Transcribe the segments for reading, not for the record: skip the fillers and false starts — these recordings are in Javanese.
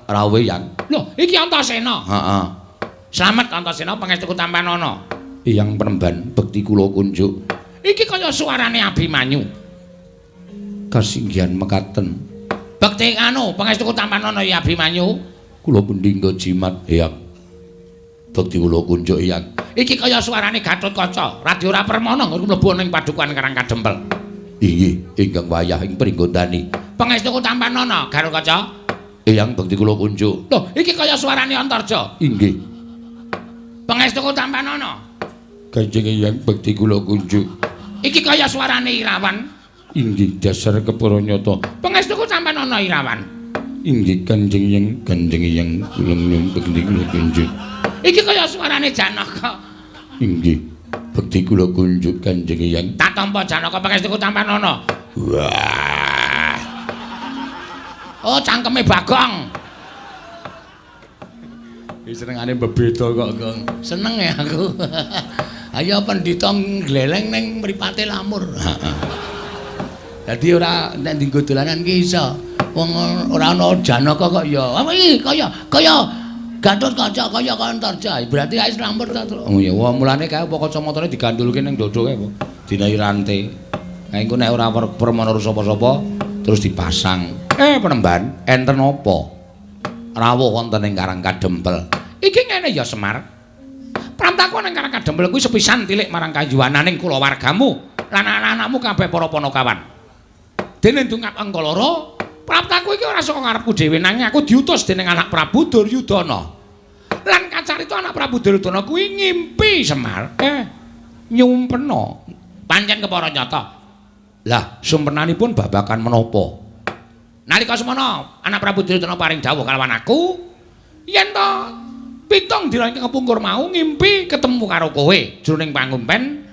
Rawuh Yang. Lho, iki Antasena. Heeh. Slamet Antasena pangestuku tampanana. Eyang Penemban bekti kula kunjuk. Iki kaya suarane Abimanyu. Kasinggihan mekaten. Bekti anu pangestuku tampanana ya Abimanyu. Kula pendingga jimat Eyang. Bekti kula kunjuk Eyang. Iki kaya suarane Gatotkaca, Radya ora permana nggon mlebu ning padukuhan Karang Kadempel. Inggih, ingkang wayah ing pringgondani. Pangestuku tampanana Gatotkaca. Eyang bekti kula kunjuk. Lho, iki kaya suarane Antarja. Inggih. Pangestuku tampanana. Kanjeng Eyang bekti kula kunjuk. Iki kaya suarane Irawan. Inggih, dasar kepara nyata. Pangestuku tampanana Irawan. Inggih, Kanjeng Eyang, Kanjeng Eyang kula nyuwun bekti kula kunjuk. Iki kaya suarane Janaka. Inggih, bekti kula kunjuk Kanjeng Eyang. Tak tampa Janaka pangestuku tampanana. Wah. Oh, cangkeme Bagong. Iki senengane bebeda kok, Gong. Seneng ya aku. Ayo pendhita ngleleng ning mripate lamur. Heeh. Dadi ora nek dienggo dolanan ki iso. Wong ora ana Janaka kok ya. Apa iki kaya kaya Gatotkaca kaya Antarja. Berarti ae lamur ta. Oh ya, wah mulane kae apa kacamatane digandulke ning dodo kae apa? Dinahi rante. Kae engko nek ora permana sapa-sapa terus dipasang. Penemban, enten apa? Rawuh wonten ing Karang Kadempel. Iki ngene ya Semar. Pramtaku ning Karang Kadempel kuwi sepisan tilik marang kayuwananing kulawargamu lan anak-anakmu kabeh para panakawan. Dene ndungap angka loro, praptaku iki ora saka ngarepku dhewe nanging aku diutus dening anak Prabu Duryudana. Lan kacarita anak Prabu Duryudana kuwi ngimpi Semar. Nyumpena. Pancen kepara nyata. Lah, sumpenanipun babagan menapa? Nalika semana anak Prabu Duryudana paring dawuh kalawan aku yen to pitung dina ingkang kepungkur mau ngimpi ketemu karo kowe jroning pangumpen.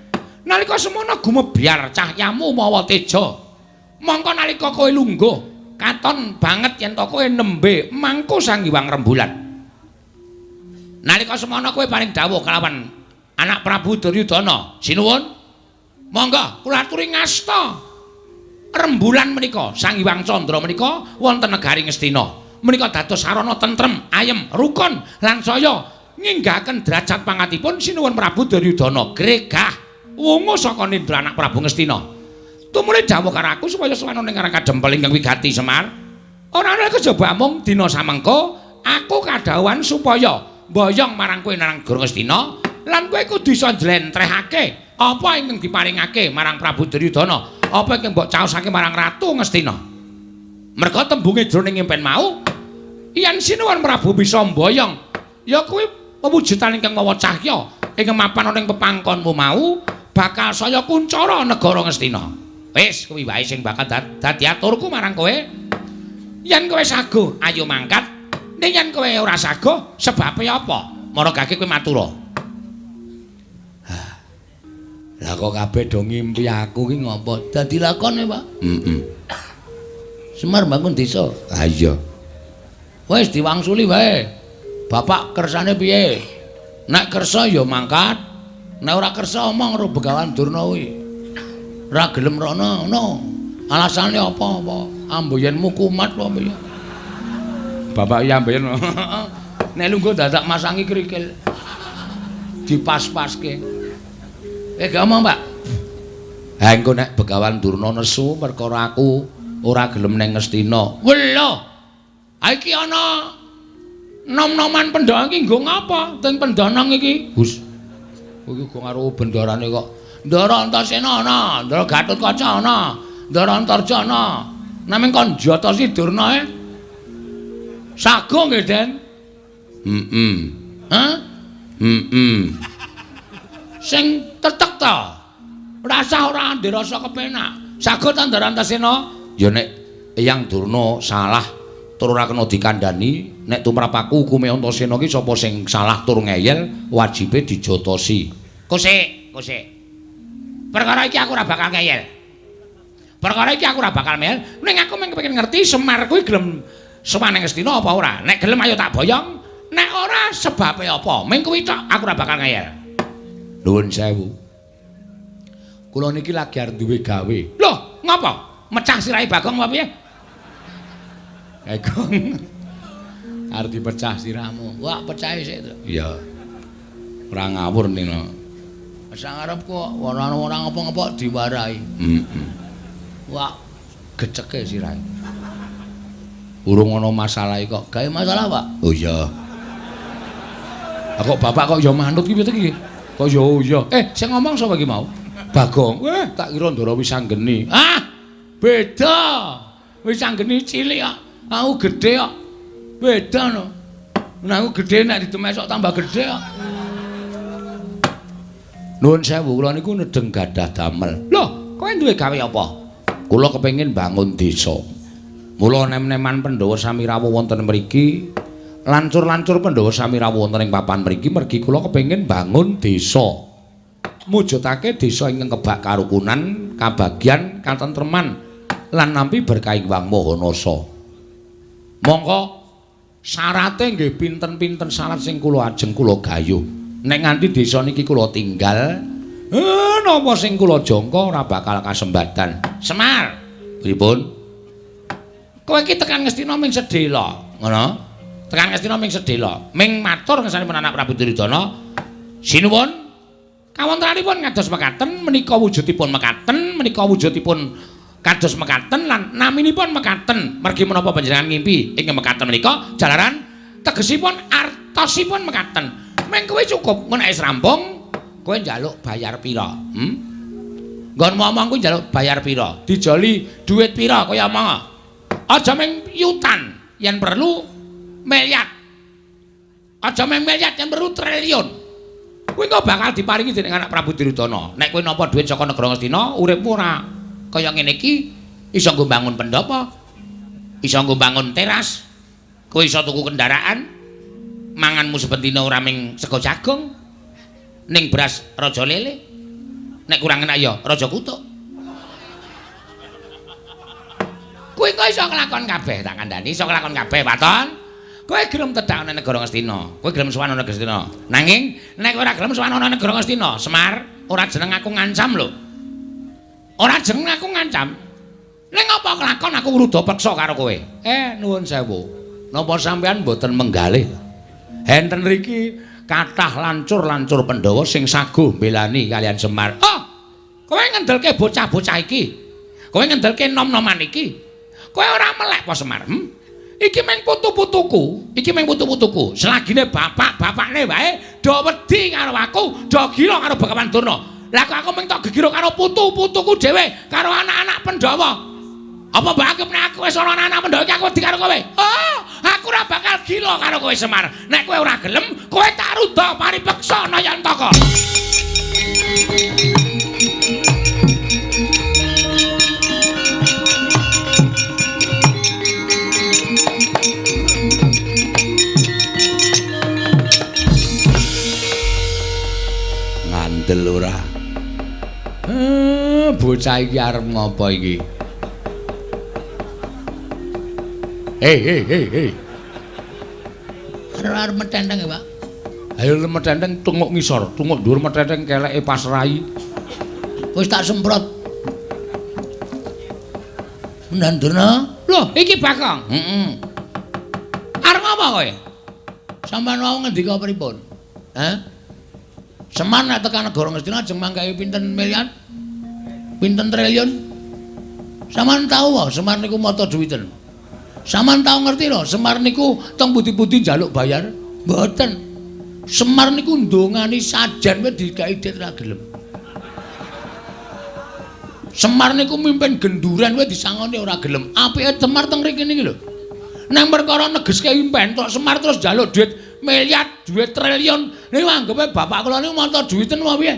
Nalika semana gumebyar cahyamu mawa teja. Mongko nalika kowe lungguh katon banget yen to kowe nembe mangku Sang Hyang Rembulan. Nalika semana kowe paring dawuh kalawan anak Prabu Duryudana, sinuwun monggo kula aturi ngasta rembulan menika Sang Hyang Candra menika wonten negari Ngastina. Menika dados sarana tentrem, ayem, rukun lan saya nginggahaken derajat pangatipun sinuwun Prabu Duryudana gregah wungu saka nindra anak Prabu Ngastina. Tumuli dawuh karo aku supaya sowan ning Karang Kadempel ingkang wigati Semar. Ora ana kejaba mung dina samengko aku kadhawuhan supaya mboyong marang kowe nang negara Ngastina lan kowe kudu iso njlentrehake apa ingkang diparingake marang Prabu Duryudana, apa ingkang mbok caosake marang Ratu Ngastina. Merga tembunge jroning impen mau yen sinuwun Prabu bisa mboyong ya kuwi pewujudan ingkang mawa cahya ingkang mapan ana ing pepangkonmu mau bakal saya kuncara negara Ngastina. Wis kuwi wae sing bakal dadi aturku marang kowe. Yen kowe saguh ayo mangkat, ning yen kowe ora saguh sebabe apa? Maragake kowe matura. Lah kok kabeh do ngimpi aku ki ngopo? Dadi lakone, Pak. Heeh. Semar bangun desa. Ha iya. Wis diwangsuli wae. Bapak kersane piye? Nek kersa ya mangkat, nek ora kersa omong karo Begawan Durna kuwi. Ora gelem rono ngono. Alasane apa-apa? Amboyenmu kumat apa piye? Bapak iya amboyen. Nek lungguh dadak masangi krikil. Dipas-paske. Gak omong, Pak. Ha engko nek Begawan Durna nesu perkara aku ora gelem nang Ngastina. Welo. Ha iki ana nom-noman pendhang iki nggo ngapa? Teng pendhanang iki. Hus. Iki go karo bendarane kok. Ndara Antasena ana, Ndara Gatotkaca ana, Ndara Antarja ana. Naming kon njatosi Durna e. Sago nggih, Den. Heeh. Hah? Heeh. Sing tetek ta. Rasah ora ndek rasa kepenak. Sago ta Ndara Antasena? Ya nek Eyang Durna salah tur ora kena dikandhani, nek tumrap aku hukume Antasena ki sapa sing salah tur ngeyel wajibe dijotosi. Kosek, kosek. Perkara iki aku ora bakal ngeyel. Perkara iki aku ora bakal ngeyel, ning aku mung kepengin ngerti Semar kuwi gelem sowan ning Ngastina apa ora. Nek gelem ayo tak boyong, nek ora sebabe apa? Mung kuwi tok aku ora bakal ngeyel. Nuwun sewu. Kula niki lagi arep duwe gawe. Lho, ngapa? Mecah sirahe Bagong apa piye? Bagong. Arep dipecah sirahmu. Wah, pecahe sik to. Iya. Ora ngawur nino. Sak arepku ora ora ngapa-ngapa diwarahi. Heeh. Wah, geceke sirahe. Urung ana masalah kok. Gawe masalah, Pak? Oh iya. Lah kok bapak kok ya manut ki piye iki? Kok ya oh iya. Sing ngomong sapa iki mau? Bagong. Tak kira Ndara Wisanggeni. Ah, beda. Wisanggeni cilik kok. Aku gedhe kok. Beda no. Nek aku gedhe nek didemesok tambah gedhe kok. Nuwun sewu, kula niku nedeng gadah damel. Lho, kowe duwe gawe apa? Kula kepengin bangun desa. Mula nem-neman Pandhawa sami rawuh wonten mriki, lancur-lancur Pandhawa sami rawuh wonten ing papan mriki mergi kula kepengin bangun desa. Mujudake desa ingkang kebak karukunan, kabagyan, katentreman lan nampi berkah Hyang Maha Nasa. Mongko syarate nggih pinten-pinten syarat sing kula ajeng kula gayuh. Nek nganti desa niki kula tinggal, napa sing kula jangka ora bakal kasembadan. Semar, pripun? Kowe iki tekan Ngastina ming sedhela, ngono? Tekan Ngastina ming sedhela, ming matur ngersanipun anak Prabu Duryudana. Sinuwun, kawontenanipun kados mekaten, menika wujudipun mekaten, menika wujudipun kados mekaten lan naminipun mekaten. Mergi menapa panjenengan ngimpi ing mekaten menika jalaran tegesipun artosipun mekaten. Ming kowe cukup, engko nek wis rampung kowe njaluk bayar pira? Nggon ngomong kuwi njaluk bayar pira? Dijoli dhuwit pira kaya omong. Aja ming yutan, yen perlu miliar. Aja ming miliar, yen perlu triliun. Kuwi engko bakal diparingi dening anak Prabu Duryudana. Nek kowe nampa dhuwit saka negara Ngastina, uripmu ora kaya ngene iki, iso nggo bangun pendhapa, iso nggo bangun teras, kowe iso tuku kendaraan, manganmu saben dina ora ming sego jagung, ning beras raja lele. Nek kurang enak ya raja kutuk. Kowe kok iso nglakon kabeh, tak kandhani iso nglakon kabeh, waton. Kowe gelem tedhak ana negara Ngastina, kowe gelem sowan ana Ngastina. Nanging nek ora gelem sowan ana negara Ngastina, Semar, ora jeneng aku ngancam lho. Ora jeneng aku ngancam. Ning apa kelakon aku ngruda peksa karo kowe? Nuwun sewu. Napa sampean mboten menggalih? Enten riki kathah lancur-lancur Pandhawa sing saguh mbelani kalian Semar. Oh, kowe ngendelke bocah-bocah iki. Kowe ngendelke nom-noman iki. Kowe ora melek apa Semar? Iki mung putu-putuku, iki mung putu-putuku. Selagine bapak-bapakne wae do wedi karo aku, do gila karo Begawan Durna. Lah kok aku mung tok gegira karo putu-putuku dhewe, karo anak-anak Pandhawa. Apa mbok anggap nek aku wis ana anak-anak Pandhawa iki aku wedi karo kowe? Oh, aku ora bakal gila karo kowe Semar. Nek kowe ora gelem, kowe tak ruda paripeksa Nayantaka. Ngandel ora? Bocah iki arep ngopo iki? Hei. Arep metenteng ya, Pak. Ayo metenteng tunguk ngisor, tunguk dhuwur metenteng keleke pas rai. Wis tak semprot. Mendan Durna. Loh, iki Bagong. Heeh. Arep ngopo kowe? Sampeyan wau ngendika pripun? Hah? Semar nek tekan negara Ngastina ajeng manggahi pinten miliar? Pinten triliun? Sampeyan tau wae Semar niku mata duwiten. Sampeyan tau ngerti lho, Semar niku teng pundi-pundi njaluk bayar? Mboten. Semar niku ndongani sajen wae digawe dit ra gelem. Semar niku mimpin genduren wae disangoni ora gelem. Apike Semar teng mriki niki lho. Nang perkara negeske impen tok Semar terus njaluk duit miliar, duit triliun. Niku anggepe bapak kula niku mata duwiten apa piye?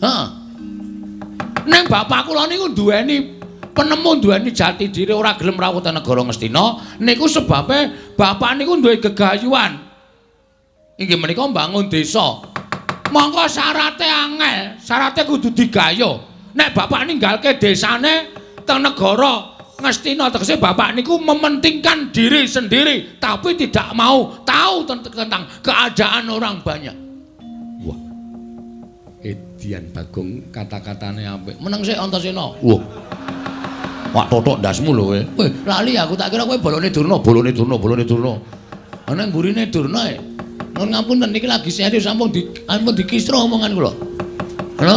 Heeh. Nang bapak kula niku duweni penemu, duweni jati diri, ora gelem rawuh teng negara Ngastina. Niku sebabe bapak niku duwe gegayuhan. Inggih menika mbangun desa. Mongko syarate angel, syarate kudu digayuh. Nek bapak ninggalke desane teng negara Ngastina, tegese bapak niku mementingkan diri sendiri tapi tidak mau tahu tentang keadaan orang banyak. Wah. Edian Bagong kata-katane apik. Meneng sik Antasena. Wah. Wak totok ndasmu lho kowe. Weh, lali aku tak kira kowe bolone Durna, bolone Durna, bolone Durna. Ana mburine Durna e. Nuwun ngapunten niki lagi serius sampun dikisro omongan kula. Lho,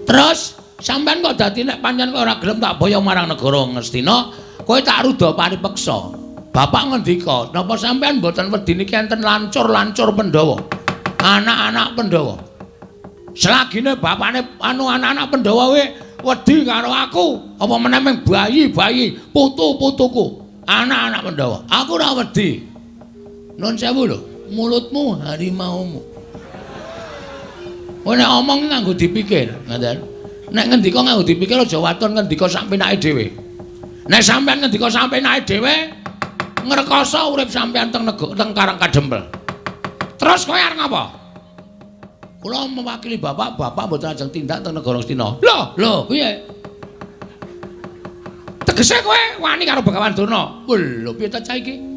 terus sampean kok dadi nek pancen kowe ora gelem tak boyong marang negara Ngastina, kowe tak ruda paripeksa. Bapak ngendika, napa sampean mboten wedi niki enten lancur-lancur Pandhawa? Anak-anak Pandhawa. Selagine bapakne anu anak-anak Pandhawa we wedi karo aku, apa meneh ming bayi-bayi, putu-putuku, anak-anak Pandhawa. Aku ora wedi. Nun sewu lho, mulutmu harimaumu. Kowe nek omong nganggo dipikir, ngoten. Nek ngendika nganggo dipikir aja waton ngendika sak penake dhewe. Nek sampean ngendika sak penake dhewe, ngrekoso urip sampean teng teng Karang Kadempel. Terus kowe arep ngapa? Kula mewakili bapak, bapak mboten ajeng tindak teng negara Ngastina. Lho, lho, piye? Tegese kowe wani karo Begawan Durna. Lho, piye ta cah iki?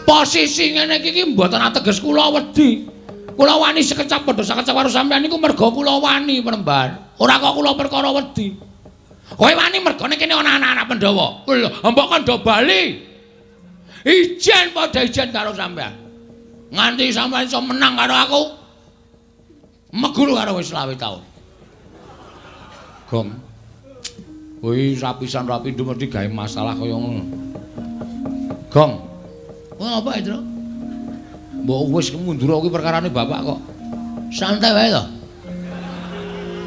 Posisi ngene iki mboten ateges kula wedi. Kula wani sekecap padha sakecap karo sampean niku merga kula wani Penemban. Ora kok kula perkara wedi. Kowe wani mergane kene ana anak-anak Pandhawa. Lho, mbok kandha bali. Ijen padha ijen karo sampean. Nganti sampean iso menang karo aku. Meguru karo wis 25 taun. Gong. Kuwi rapisan rapindho mesti gawe masalah kaya ngono. Gong. Wah, apa itu? Mbok wis mundur kuwi perkarane bapak kok. Santai wae to.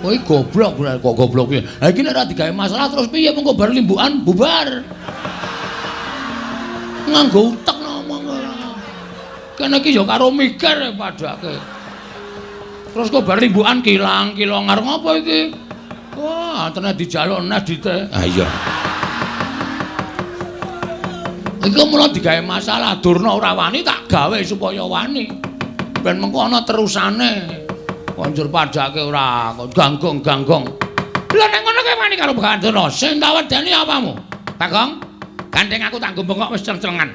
Kowe goblok kok goblok piye? Ha iki nek ora digawe masalah terus piye mengko bar limbukan bubar. Nganggo utek ngomong ora. Kene iki ya karo mikir padake. Terus kok bar limbukan kilang-kilong arep ngopo iki? Wah, tenan dijaluk nes dite. Ha iya. Iku mula digawe masalah Durna ora wani tak gawe supaya wani. Ben mengko ana terusane. Konjur padake ora ganggong-ganggong. Lha nek ngono kowe wani karo Begawan Durna, sing tak wedeni apamu? Bagong, gandeng aku tak nggo bengok wis ceng-cengan.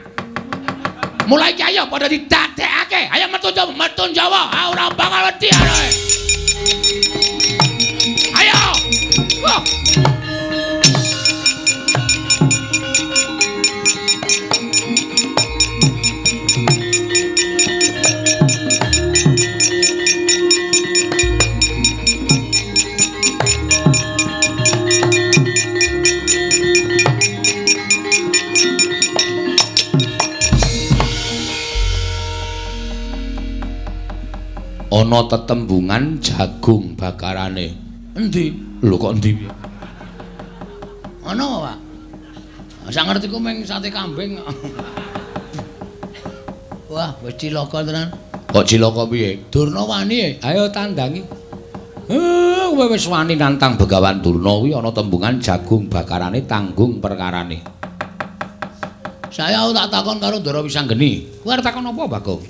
Mulai iki ayo padha didadekake. Ayo metu Jawa, metu Jawa. Ah ora bakal wedi ae. Ayo. Wah. Ana tetembungan jagung bakarane. Endi? Lho kok endi piye? Ana apa, Pak? Sak ngertiku mung sate kambing. Wah, wis cilaka tenan. Kok cilaka piye? Durna wani. Ayo tandangi. Kowe wis wani nantang Begawan Durna kuwi ana tembungan jagung bakarane tanggung perkarane. Saya tak takon karo Ndara Wisanggeni. Kowe arep takon apa, Bagong?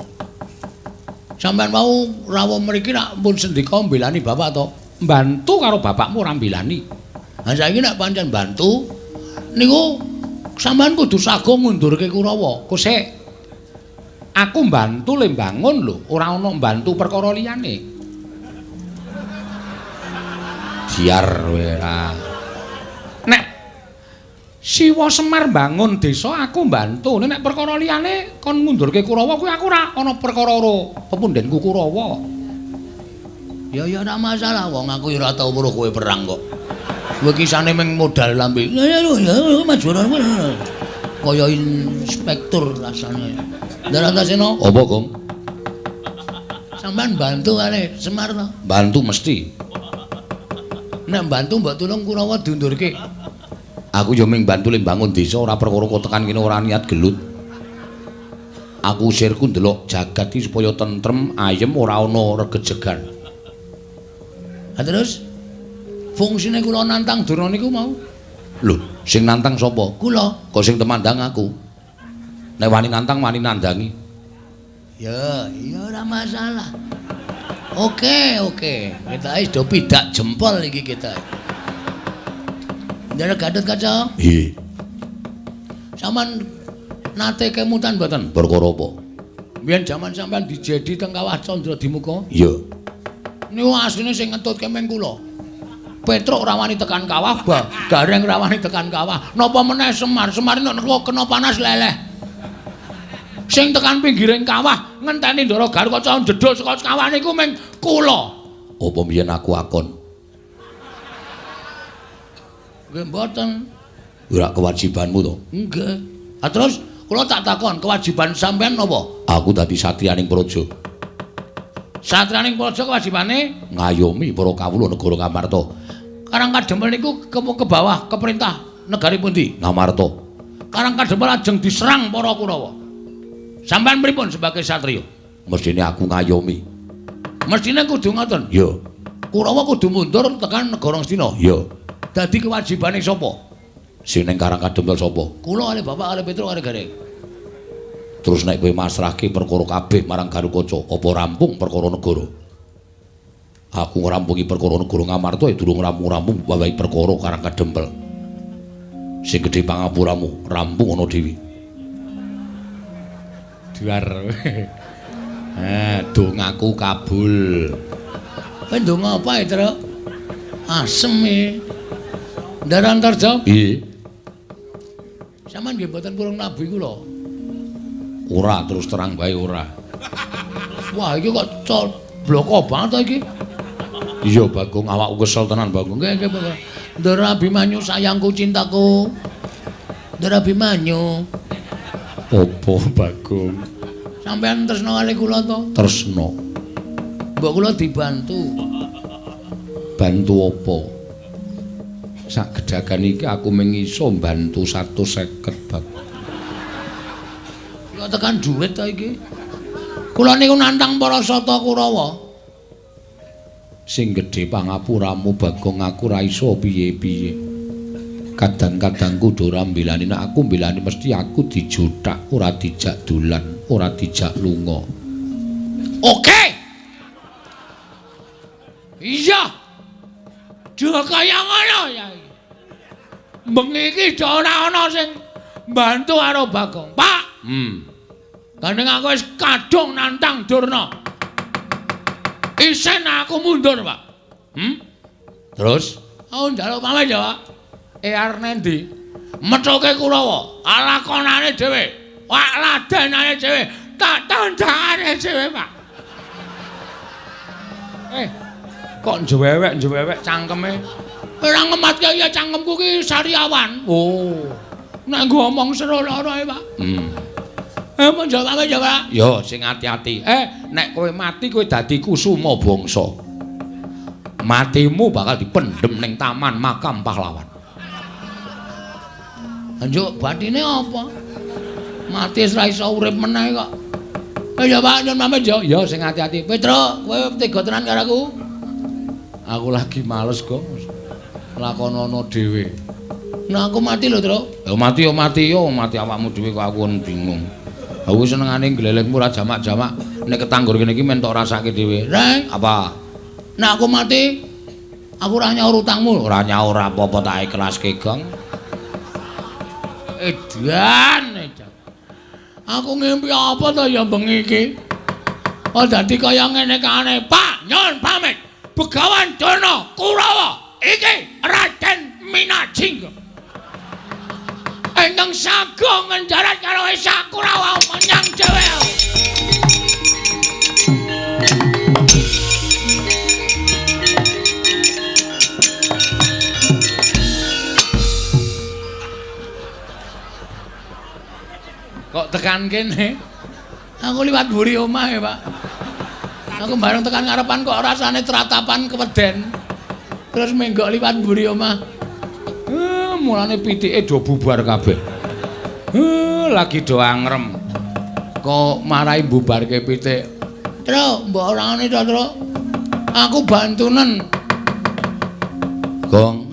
Sampeyan mau rawuh mriki nak pun sendika mbelani bapak to? Mbantu karo bapakmu ora mbelani. Ha saiki nek pancen bantu niku sampeyan kudu sago ngundurke Kurawa. Kosek. Aku mbantu le mbangun lho, ora ana mbantu perkara liyane. Diar kowe ora. Nek Siwa Semar mbangun desa aku mbantu. Nek perkara liyane kon ngundurke Kurawa kuwi aku ora ana perkara karo pepundhenku Kurawa. Ya ya ora masalah wong aku ya ora tau weruh kowe perang kok. Kowe kisane mung modal lambe. Ya ya maju kaya inspektur rasane. Ndarantasena apa, Gong? Sampeyan bantu kali Semar to? Bantu mesti. Nek bantu mbok tulung Kurawa diundurke. Aku yo mung bantu le mbangun desa ora perkara kok tekan kene ora niat gelut. Aku usirku ndelok jagat iki supaya tentrem, ayem ora ana regejegan. Ha terus fungsine kula nantang Durna niku mau. Lho, sing nantang sapa? Kula. Kok sing temandang aku. Nek wani nantang wani nandangi. Ya, ya ora masalah. Oke, oke. Kita wis do pidak jempol iki kita. Ndara Gatot Kaca. Nggih. Sampeyan nate kemutan mboten? Perkara apa? Biyen jaman sampeyan dijedi teng Kawah Candra Dimuka? Iya. Niku asline sing ngetutke meng kula. Petruk ora wani tekan kawah, Gareng ora wani tekan kawah. Napa meneh Semar? Semar nek kena panas leleh. Sing tekan pinggiring kawah ngenteni Ndara Garukaca njedhul saka kawah niku ming kula. Apa mbiyen aku akon? Nggih mboten. Ora kewajibanmu to? Nggih. Ah terus kula tak takon, kewajiban sampean napa? Aku dadi satriyaning praja. Satriyaning praja kewajibane ngayomi para kawula negara Ngamarta. Karang Kadempel niku ke bawah ke perintah negari pundi? Ngamarta. Karang Kadempel ajeng diserang para Kurawa. Sampean pripun sebagai satriya? Mestine aku ngayomi. Mestine kudu ngoten. Ya. Kurawa kudu mundur tekan negara Ngastina. Ya. Dadi kewajibane sapa? Sing ning Karang Kadempel sapa? Kula kalih bapak kalih Petruk kalih Gareng. Terus nek kowe masrahke perkara kabeh marang Garukaca, apa rampung perkara negara? Aku ngrampungi perkara negara Ngamarta ya durung rampung-rampung wawahi perkara Karang Kadempel. Sing gedhe pangapuramu, rampung ana dhewe. Duar. Dongaku kabul. Kowe ndonga apa, Truk? Asem e. Ndara Antarja? Piye? Sampeyan nggih mboten purung nabi kula. Ora, terus terang bae ora. Wah, iki kok bloko banget to iki. Iya, Bagong, awakku kesel tenan, Bagong. Nggih, nggih, Bagong. Ndara Abimanyu sayangku cintaku. Ndara Abimanyu. Apa, Bagong? Sampeyan tresna kali kula to? Tresna. Mbok kula dibantu. Bantu apa? Sak gedagan iki aku mung iso mbantu 150, Bagong. Kula tekan dhuwit to iki. Kula niku nantang para sata Kurawa. Sing gedhe pangapuramu Bagong, aku ora iso piye-piye. Kadang-kadang kudu ora mbelani, nek aku mbelani mesti aku dijothak, ora dijak dolan, ora dijak lunga. Oke. Iya. Duh kaya ngono ya iki. Bengi iki do ora ana sing mbantu karo Bagong. Pak. Gandeng aku wis kadung nantang Durna. Isen aku mundur, Pak. Terus? Aku njaluk pamit ya, Pak. Arep nendi? Methuke Kurawa, lakonane dhewe, wak ladenane dhewe, tak tandangane dhewe, Pak. Kok njewewek-njewewek cangkeme? Ora ngematke ya cangkemku ki sariawan. Oh. Nek nggo omong seru lara e, Pak. Mun jawab ya, Pak. Yo sing ati-ati. Nek kowe mati kowe dadi kusuma bangsa. Matimu bakal dipendhem ning taman makam pahlawan. Njuk batine apa? Mati wis ra iso urip meneh kok. Ya Pak, nyun pamit yo. Ya sing ati-ati. Petruk, kowe tega tenan karo aku. Aku lagi males kok. Lakonono dhewe. Nah aku mati lho, Truk. Ya mati yo mati yo, mati awakmu dhewe kok aku bingung. Aku senengane glelengmu ora jamak-jamak. Nek ketanggur kene iki men tok rasake dhewe. Reng, apa? Nek aku mati, aku ora nyaur utangmu. Ora nyaur apa-apa tak ikhlaske, Gong. Edan, edan. Aku ngimpi apa to ya bengi iki? Oh dadi kaya ngene kae. Pak, nyun pamit. Begawan Durna Kurawa iki Raden Minajingga. Ingkang sagung ngenjarat karo Esa Kurawa menyang dhewe. Kok tekan kene? Aku liwat mburi omah ya, Pak. Aku bareng tekan ngarepan kok rasane tratapan keweden. Terus menggok liwat mburi omah. Mulane pitike do bubar kabeh. Lagi do angrem. Kok marai bubarke pitik. Truk, mbok ora ngene to, Truk. Aku bantunen. Gong.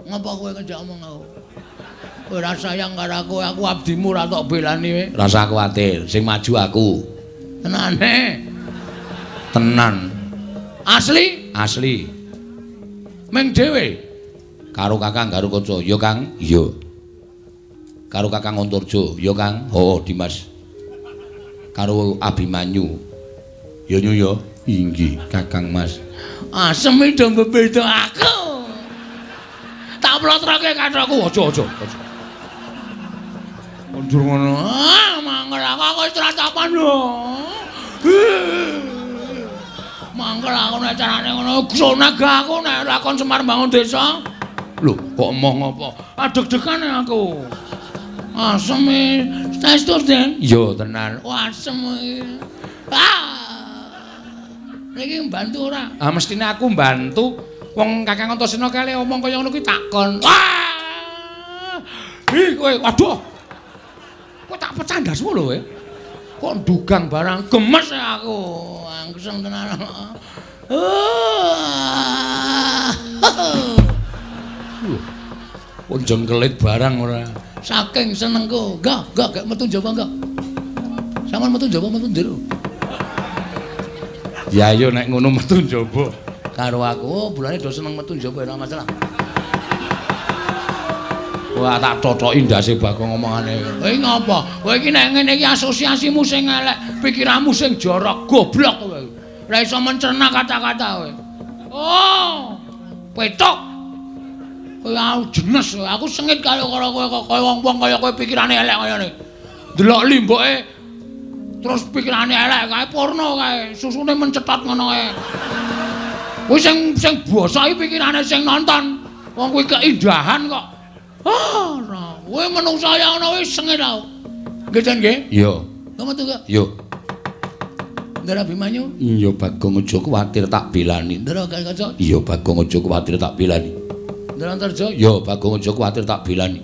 Ngapa kowe ngejak omong aku? Ora sayang karo aku, aku abdimu ora tok belani kowe. Rasa kuwatir, sing maju aku. Tenane. Tenan. Asli? Asli. Ming dhewe. Karo Kakang Garukaca, ya Kang? Iya. Karo Kakang Antarja, ya Kang? Heeh, Dimas. Karo Abimanyu. Ya nyu ya. Inggih, Kakang Mas. Asem do mbebeda aku. Tak plotroke kathokku, aja aja aja. Mundur ngono. Ah, mangkel wis ratapan lho. Mangkel aku nek carane ngono, sonag aku nek lakon Semar Bangun Desa. Lho, kok emoh ngopo? Adeg-degan aku. Asem e. Saestu, Den? Iya, tenan. Oh, asem iki. Ah. Niki mbantu ora? Ah, mestine aku mbantu. Wong Kakang Antasena kale omong kaya ngono kuwi takon. Wah! Ih, kowe waduh. Kowe tak pecah ndasmu lho kowe. Kok ndugang barang gemes aku. Angseng tenan. Kok jengkelit barang ora. Saking senengku. Enggak, metu njaba enggak. Sampeyan metu njaba metu njero. Ya ayo nek ngono metu njaba. Karo aku, oh, bulane do seneng metu njaba ora masalah. Wah, tak totoki ndase Bagong omongane. Kowe ngopo? Kowe iki nek ngene iki asosiasimu sing elek, pikiranmu sing jorok, goblok kowe. Ora iso mencerna kata-kata kowe. Oh, petok. Kowe aku jenes, aku sengit karo kowe kaya wong-wong kaya kowe pikirane elek kaya ngene. Delok limboke terus pikirane elek kae porno kae, susune mencetot ngono kae. Kuwi sing bosok iki pikirane sing nonton. Wong kuwi keindahan kok. Ah, ora. Kowe menungsa ya ngono wis sengit aku. Nggih, Jan nggih? Iya. Kok metu kok? Iya. Ndara Abimanyu? Iya, Bagong aja kuwatir tak belani. Ndara Gatotkaca? Iya, Bagong aja kuwatir tak belani. Ndara Antarja? Iya, Bagong aja kuwatir tak belani.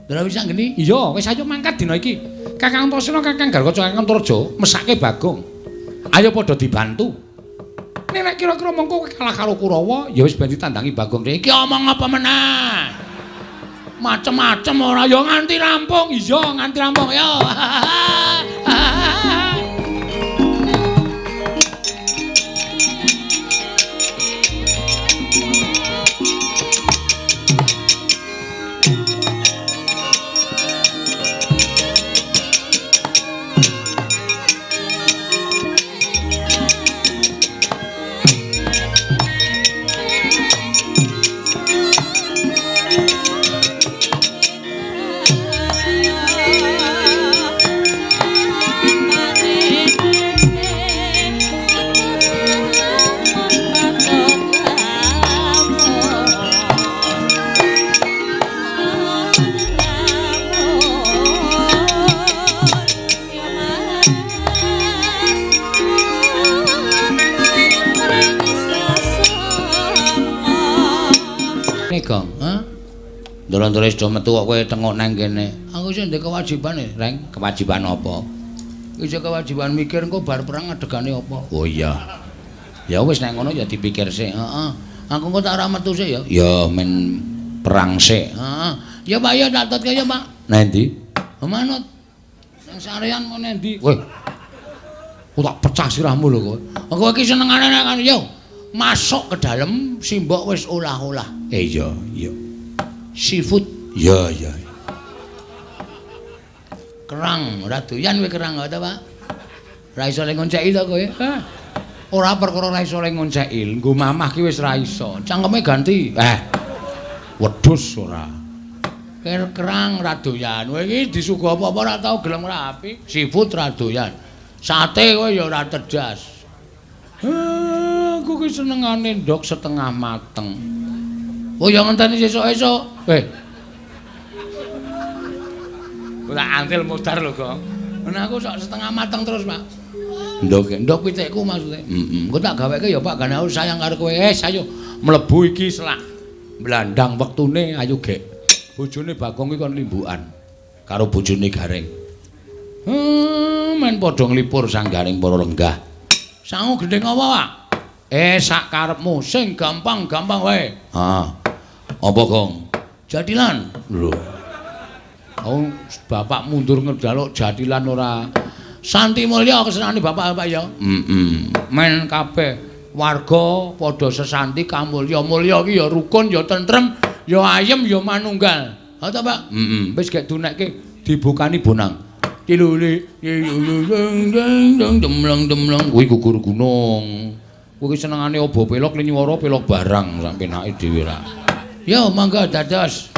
Ndara Wisanggeni? Iya, wis ayo mangkat dina iki. Kakang Antasena, Kakang Garkaca, Kakang Antarja mesake Bagong. Ayo padha dibantu. Nek kira-kira mengko kowe kalah karo Kurawa, ya wis ben ditandangi Bagong. Iki omong apa meneh? Macem-macem ora ya nganti rampung. Iya, nganti rampung ya. Ndoro-ndoro wis do metu kok kowe tengok nang kene. Aku sing ndek kewajiban e, Reng. Kewajiban apa? Wis kewajiban mikir engko bar perang adegane apa. Oh iya. Ya wis nek ngono ya dipikir sik. Heeh. Aku engko tak ora metu sik ya. Ya men perang sik. Heeh. Ya Pak ya tak tutke ya Pak. Nang ndi? Manut. Nang sarean mau nang ndi? Weh. Aku tak pecah sirahmu lho kowe. Kowe iki senengane nek yo masuk ke dalem simbok wis olah-olah. Iya, iya. Seafood. Iya, iya. Kerang, ora doyan kowe kerang ta, Pak? Ora iso le ngonceki to kowe? Hah. Ora perkara ora iso le ngonceki, nggo mamah ki wis ora iso. Cangkeme ganti. Wedhus ora. Kerang ora doyan. Kowe iki disuguh apa-apa ora tau gelem rapi. Seafood ora doyan. Sate kowe ya ora cerdas. Aku ki senengane ndok setengah mateng. Oh ya ngenteni sesuk-esuk. Eh. Ora antil modar lho, Gong. Nah aku sok setengah mateng terus, Pak. Ndok pitikku maksudnya. Heeh. Engko tak gaweke ya, Pak, gane aku sayang karo kowe. Eh, ayo mlebu iki selak. Blandang wektune ayo gek. Bojone Bagong iki kon limbukan karo bojone Gareng. Men padha nglipur sang Gareng para lenggah. Sangu gendheng apa, Pak? Sak karepmu sing gampang-gampang wae. Heeh. Apa, Gong? Jatilan. Lho. Aku bapak mundur ngejaluk jatilan ora. Santi mulya kesenane bapak-bapak ya. Heeh. Men kabeh warga padha sesanti kamulya. Mulya iki ya rukun, ya tentrem, ya ayem, ya manunggal. Ha ta, Pak? Heeh. Wis gek dunekke dibukani bonang. Tilule demleng-demleng kuwi gugur gunung. Kuwi senengane obo pelok linyuwara pelok barang sak penake dhewe ra. Yo mangga dados.